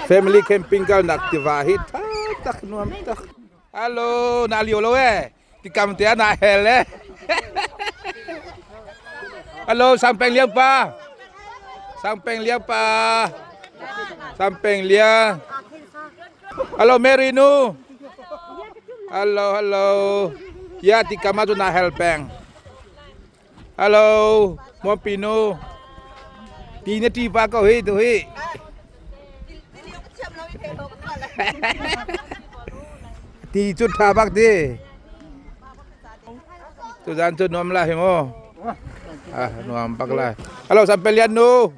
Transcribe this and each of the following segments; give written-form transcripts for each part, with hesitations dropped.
Family camping kalnak tiva hi tha tak nuam tak. Hello, na lio lo eh. Tikam te na hel eh. Hello, Sampeng Liang pa. Sampeng Liang pa. Sampeng Liang. Hello, Mary nu. Hello, hello. Ya tikam tu na hel peng. Hello, Muampi nu. Ti na ti pa ko hi tu hi. Ti cu tha bak ti. Tu zan cu nuam la hi mu. Ah, nuam bak la. Hello, sampai lian nu.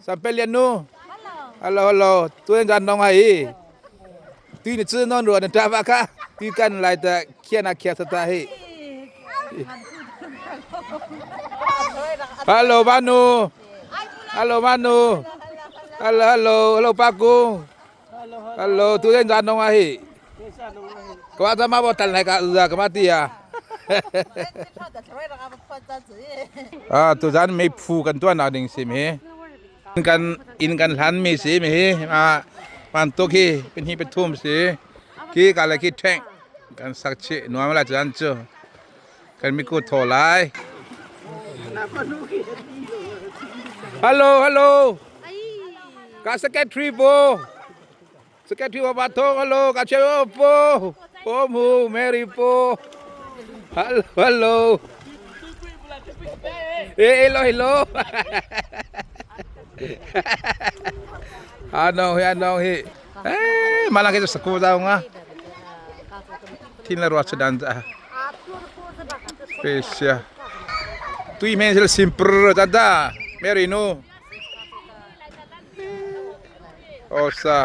Sampai lian nu. Hello, hello. Tu zan nong hai. Ti ni cu non ruah na ṭah va kha ti kan lai ta khian a khia ta hi. Hello Manu. Hello Manu. Hello hello hello Paku. Hello tu den jan nong a hi. Ko ta ma bo tan lai ka za ka ma ti ya. Ah tu zan mei phu kan tuan na ding sim hi. Kan inn kan hlan mi si mi hi ah bantuk hi pahnih pathum si khi ka le khi ṭheng kan sak chih nuam la cun cu kan miku thaw lai. Hello hello ka secretary po secretary wa ba thong hello ka che po po mu Mary po hello hello Eh hello hello Ano hi ano hi eh malang kita saku tau nga thin la ruat sedan ta Spesial tui men sel simper tata Mary nu Osa.